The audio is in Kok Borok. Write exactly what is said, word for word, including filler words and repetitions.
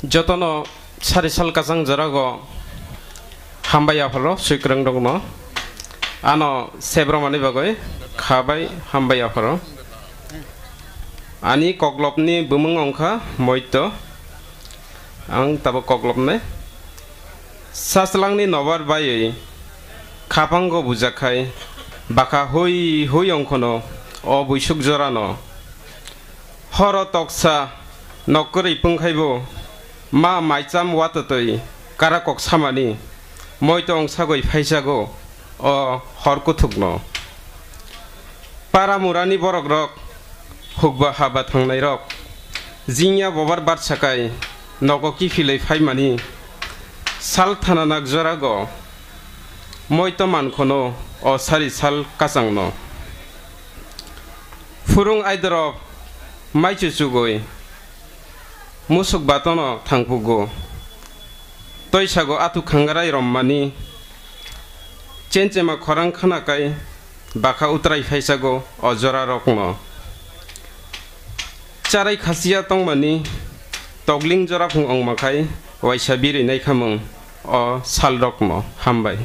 Jotono sari sal kachang jorago hambai apharo swikwrwng rokno ano sebromani bagwi khabai hambai apharo. Ani koklopni bumung ongkha Moito. Ang tabuk koklopnai. Sachlangni nobar baiwi khapango bujakhai bakha hui hui ongkhono o buisuk jorano. Horo toksa nok kwrwi pungkhaibo ma maicham watwtwi karakok samani Moito ongsagwi phaisago o hor kuthukno. Para murani borokrok hukba haba thangnairok jingya bobar barsakai nogo kiphilwi phaimani sal thananak jorago Moito mankhono o sari sal kachangno. Phurung aidorok mai chuchugwi musuk batono thangpugo. Toisago atuk khangarai rommani chenchema khorang khanakai bakha utrai phaisago o jorarokno. Charai khasiya tongmani tokling joraphung ongmakhai waisa birwi naikhamung o salrokno. Hambai.